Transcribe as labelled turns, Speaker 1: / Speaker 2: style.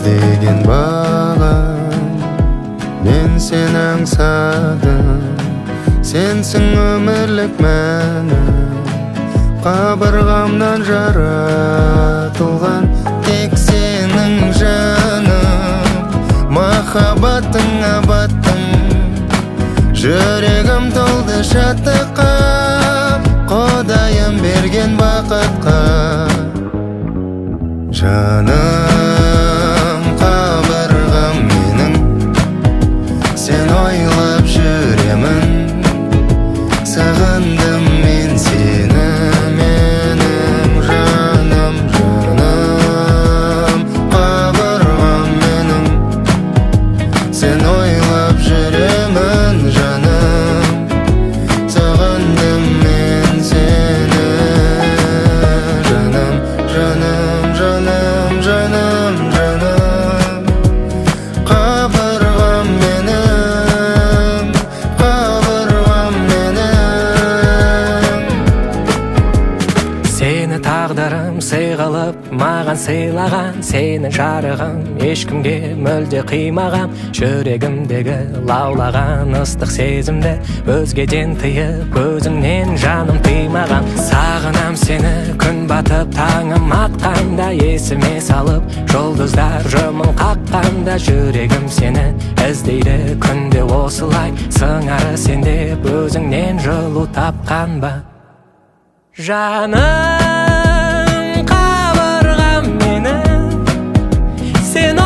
Speaker 1: Іздеген балам, мен сені аңсадым. Сенсің өмірлік мәнім, қабырғамнан жаратылған. Тек сенің, жаным, махаббатыңа баттым. Жүрегім толды шаттыққа, Құдайым берген бақытқа. Жаным, қабырғам менің, сен ойлап жүремін. Сағындым мен сені, менің жаным, жаным, қабырғам менің. Сен ойлап жүремін, жаным. Сағындым мен сені, жаным, жаным, жаным, жаным, жаным, қабырғам менің, қабырғам менің.
Speaker 2: Сені тағдырым сый қылып маған сыйлаған. Сенің жарығым ешкімге мүлде қимағам. Жүрегімдегі лаулаған ыстық сезімді өзгеден тыйып, өзіңнен, жаным, тыймағам. Сағынам сені күн батып, таңым атқанда, есіме салып жұлдыздар жымың қаққанда. Жүрегім сені іздейді күнде осылай, сыңары сен деп өзіңнен жылу тапқан ба? Жаным, қабырғам менің, сен